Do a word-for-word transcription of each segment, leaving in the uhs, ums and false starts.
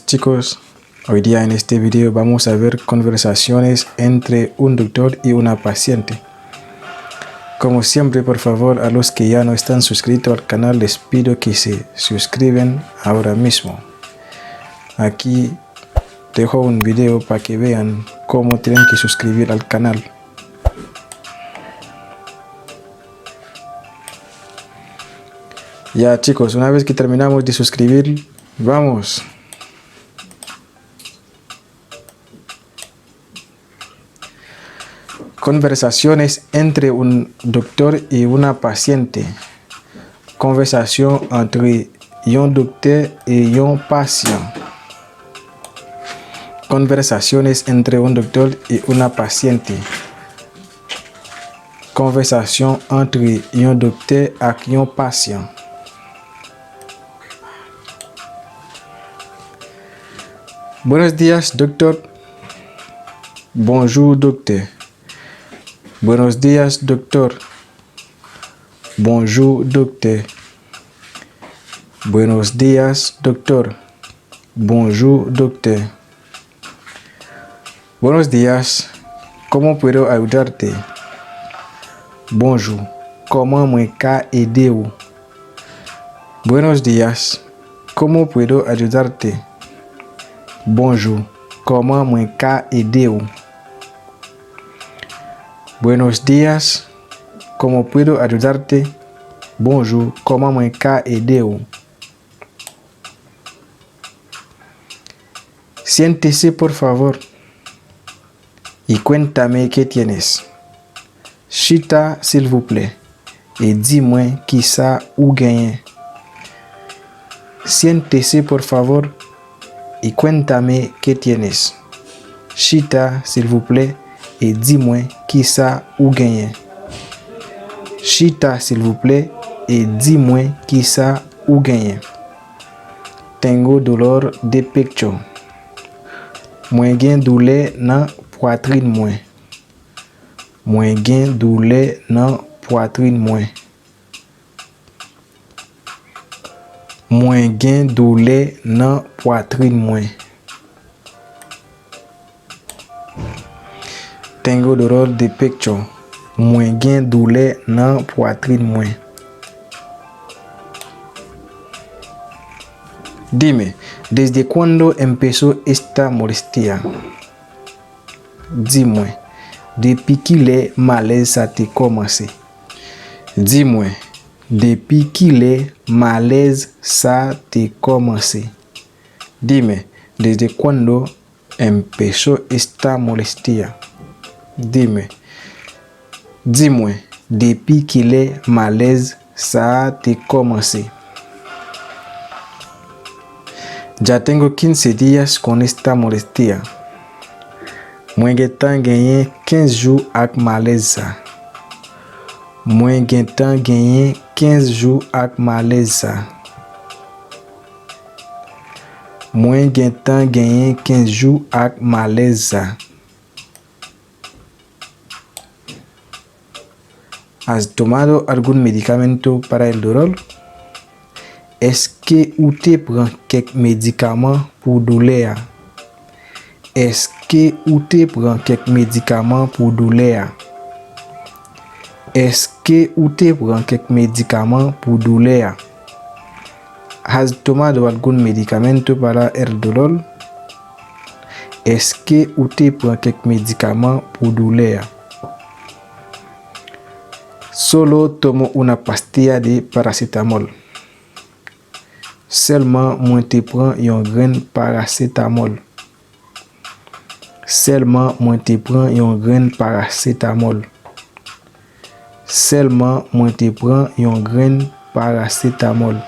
Chicos, hoy día en este video vamos a ver conversaciones entre un doctor y una paciente. Como siempre, por favor, a los que ya no están suscritos al canal, les pido que se suscriben ahora mismo. Aquí dejo un video para que vean cómo tienen que suscribir al canal. Ya, chicos, una vez que terminamos de suscribir, vamos. Conversaciones entre un doctor y una paciente. Konvèsasyon antre yon doktè e yon pasyan. Conversaciones entre un doctor y una paciente. Konvèsasyon antre yon doktè ak yon pasyan. Buenos días, doctor. Bonjou, doktè. Buenos días, doctor. Bonjou, doktè. Buenos días, doctor. Bonjou, doktè. Buenos días. ¿Cómo puedo ayudarte? Bonjou. Kòman mwen ka ede w? Buenos días. ¿Cómo puedo ayudarte? Bonjou. Kòman mwen ka ede w? Buenos días. ¿Cómo puedo ayudarte? Bonjou. Kòman mwen ka ede w? Siéntese, por favor, y cuéntame qué tienes. Chita, silvouplè, e di mwen kisa ou genyen. Siéntese, por favor, y cuéntame qué tienes. Chita, silvouplè, e di mwen kisa ou genyen. Chita, silvouplè, e di mwen kisa ou genyen. Tengo dolor de pecho. Mwen gen doulè nan pwatrin mwen. Mwen gen doulè nan pwatrin mwen. Mwen gen doulè nan pwatrin mwen. Tengo dolor de pecho. Mwen gen doulè nan pwatrin mwen. Dime, ¿desde cuándo empezó esta molestia? Di mwen, depi kilè malèz sa te kòmanse? Di mwen, depi kilè malèz sa te kòmanse? Dime, ¿desde cuándo empezó esta molestia? Dime, di mwen, depi kilè malèz sa a te kòmanse? Ya tengo quince días con esta molestia. Mwen gentan genyen kenz jou ak malèz sa. Mwen gentan genyen kenz jou ak malèz sa. Mwen gentan genyen kenz jou ak malèz sa. ¿Has tomado algún medicamento para el dolor? Èske ou te pran kèk medikaman pou doulè a? Èske ou te pran kèk medikaman pou doulè a? Èske ou te pran kèk medikaman pou doulè a? ¿Has tomado algún medicamento para el dolor? Èske ou te pran kèk medikaman pou doulè a? Solo tomo una pastilla de paracetamol. Sèlman mwen te pran yon grenn parasetamòl. Sèlman mwen te pran yon grenn parasetamòl. Sèlman mwen te pran yon grenn parasetamòl.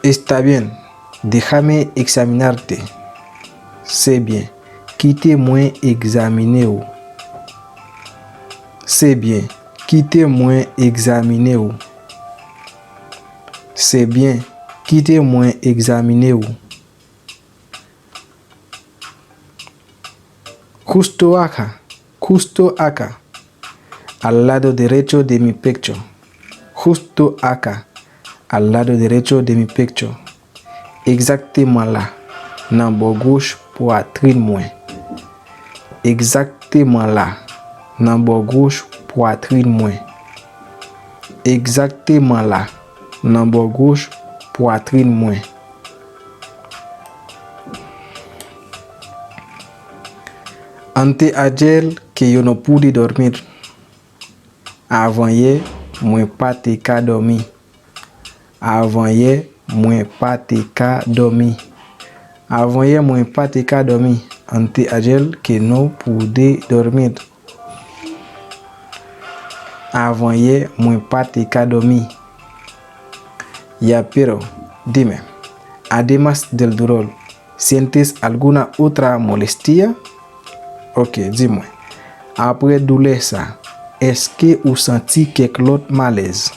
Está bien, déjame examinarte. Se byen, kite mwen egzamine w. Se byen, kite mwen egzamine w. Se byen, kite mwen egzamine w. Justo acá, justo acá, al lado derecho de mi pecho. Justo acá, al lado derecho de mi pecho. Egzakteman la, nan bò goch pwatrin mwen. Egzakteman la, nan bò goch pwatrin mwen. Egzakteman la, nan bò goch pwatrin mwen. Anteayer que yo no pude dormir. Avanyè, mwen pa te ka dòmi. Avanyè, mwen pa te ka dòmi. Avanyè, mwen pa te ka dòmi. Anteayer que no pude dormir. Avanyè, mwen pa te ka dòmi. Ya, pero, dime. Además del dolor, ¿sientes alguna otra molestia? Ok, di mwen. Apre doulè sa, èske ou santi kèk lòt malèz?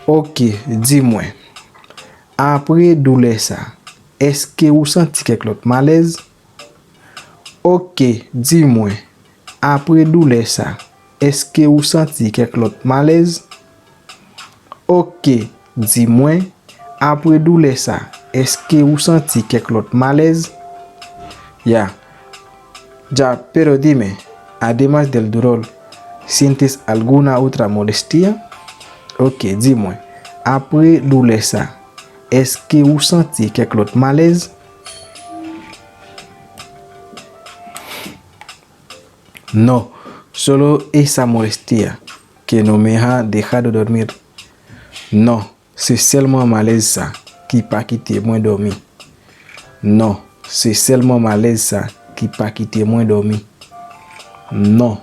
Ok, di mwen. Apre doulè sa, èske ou santi kèk lòt malèz? Ok, di mwen. Apre doulè sa, èske ou santi kèk lòt malèz? Ok, di mwen. Apre doulè sa, èske ou santi kèk lòt malèz? Ya. Ya, pero dime, además del dolor, ¿sientes alguna otra molestia? Ok, di mwen, apre doulè sa, èske ou santi kèk lòt malèz? No, solo esa molestia que no me ha dejado dormir. Non, se sèlman malèz sa ki pa kite mwen dòmi. Non, se sèlman malèz sa ki pa kite mwen dòmi. Non,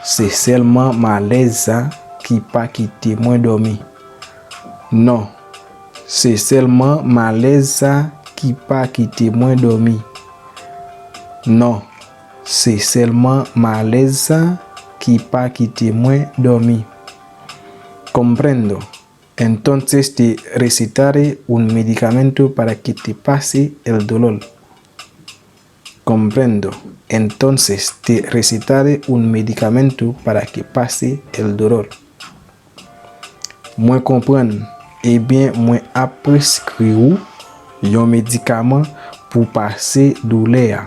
se sèlman malèz sa ki pa kite mwen dòmi. Non, se sèlman malèz sa ki pa kite mwen dòmi. Non, se sèlman malèz sa ki pa kite mwen dòmi. Comprendo. Entonces te recetaré un medicamento para que te pase el dolor. Comprendo. Entonces te recetaré un medicamento para que pase el dolor. Mwen konprann. Ebyen, mwen ap preskri w yon medikaman pou pase doulè a.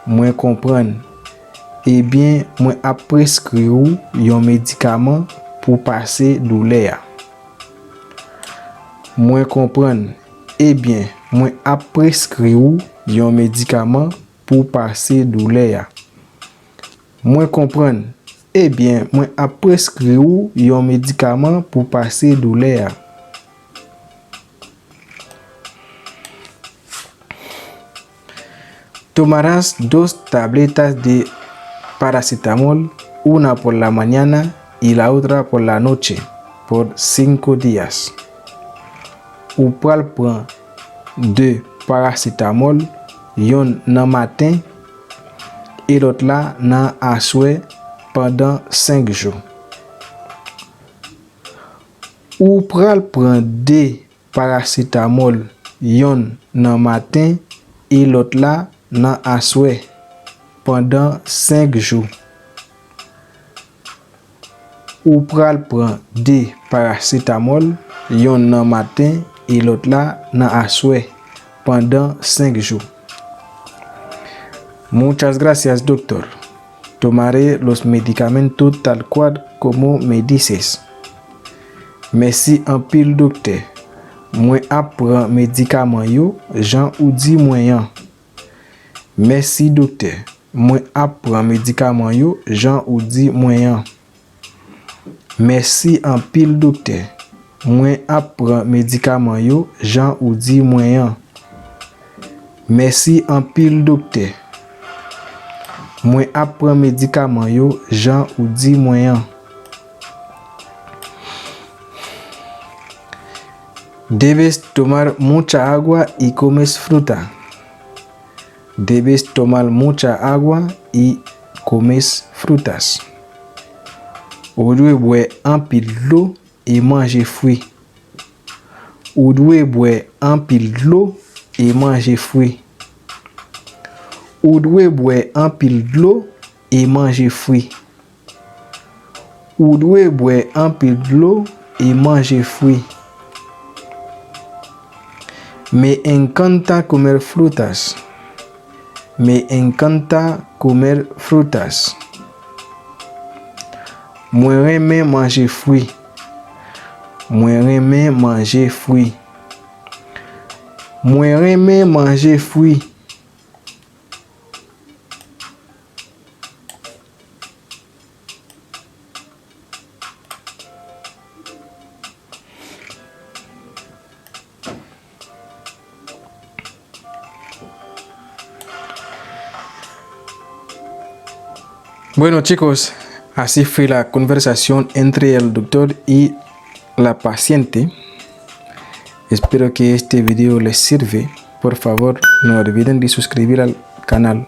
Mwen konprann. Ebyen, mwen ap preskri w yon medikaman pou pase doulè a. Mwen konprann. Ebyen, mwen ap preskri w yon medikaman pou pase doulè a. Mwen konprann. Ebyen, mwen ap preskri w yon medikaman pou pase doulè a. Tomarás dos tabletas de paracetamol, una por la mañana y la otra por la noche, por cinco días. Ou pral pran de parasetamòl, yonn nan maten e lòt la nan aswè pandan senk jou. Ou pral pran de parasetamòl, yonn nan maten e lòt la nan aswè, pandan senk jou. Ou pral pran de parasetamòl, yonn nan maten e lòt la nan aswè, pandan senk jou. Muchas gracias, doctor. Tomaré los medicamentos tal cual como me dices. Mèsi anpil, doktè. Mwen ap pran medikaman yo jan ou di mwen an. Mèsi, doktè. Mwen ap pran medikaman yo jan ou di mwen an. Mèsi anpil, doktè. Mwen ap pran medikaman yo jan ou di mwen an. Mèsi anpil, doktè. Mwen ap pran medikaman yo jan ou di mwen an. Debes tomar mucha agua y comes fruta. Debes tomar mucha agua y comes frutas. Ou dwe bwè anpil dlo e manje fwi. Ou dwe bwè anpil dlo e manje fwi. Ou dwe bwè anpil dlo e manje fwi. Ou dwe bwè anpil dlo e manje fwi. Me encanta comer frutas. Me encanta comer frutas. Mwen renmen manje fwi. Mwen renmen manje fwi. Mwen renmen manje fwi. Bueno, chicos, así fue la conversación entre el doctor y la paciente. Espero que este video les sirve. Por favor, no olviden de suscribir al canal.